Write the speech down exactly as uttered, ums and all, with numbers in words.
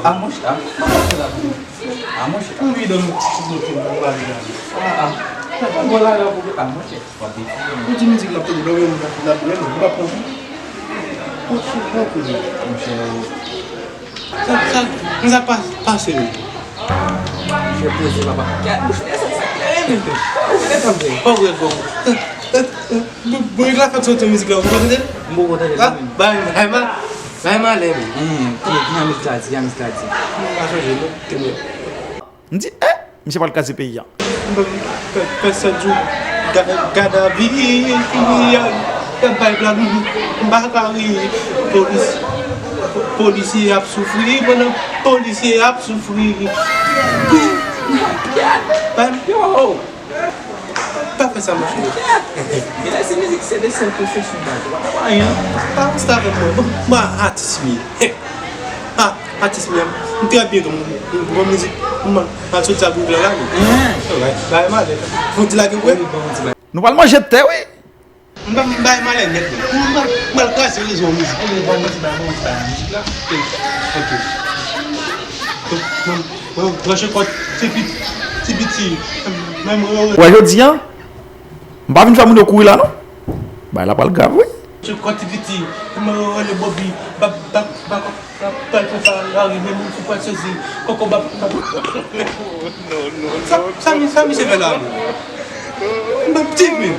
A monchè, a, mwen pa fè la pou mwen. A monchè, a. Wi, dan nou ti bote, mwen pa vin la. A, a. Mwen la, la, pou a monchè. W ap detwi mwen. Ou di mizik la pou mwen, mwen pa vin, mwen pa pran. Pou, pou, pou, pou. Monchè, sa, sa, sa pa, pase, wi. Monchè, poze, papa. Kè, monchè, sa, sa, kè, men. Ou te tann. Pa wè, bon. Bourik la fèk soti mizik la, ou konn tande l? M poko tande l menm. Bay, bay, bay, bay malè, men. Hmm, ki, ki jan mizik la di, ki jan mizik la di? M pa sonje, non. Tande. M di, eh, misye pral kraze peyi a. Pèsèt jou, gad avi, y ap bay blag, m pa ka ri. Polis, polisye ap soufri, pandan polisye ap soufri. Yo! Pa fè sa, monchè. Genlè se mizik se de sèl pwofesyon baz. Ou pa konprann anyen. Pa konsta avèk mwen. Bon, mwen atis m ye. Ha, atis m ye. M trè byen tou. M bon mizik. M al soti sa group la la. Alright. Bay malè. Fon ti lage vre. Nou pral manje tè, wi. M bay malè nèt, wi. M al kraze rezo mizik. Bon, bon, bon, bon, bon, mizik la. Ok. Bon, bon, bon, branche kòd ti piti, ti piti. Menm, wè, jodi a, m pa vin fè moun yo kouri la, non. Bagay la pral grav, wi. Branche kòd ti piti. Menm, rele Bobby. Ba, ba, ba, ba, ba, ba, Larry, menm moun fou pral sezi. Kòkò, ba, ba. Sa, sa, mi, sa, misye fè la, non. Menm ti, men.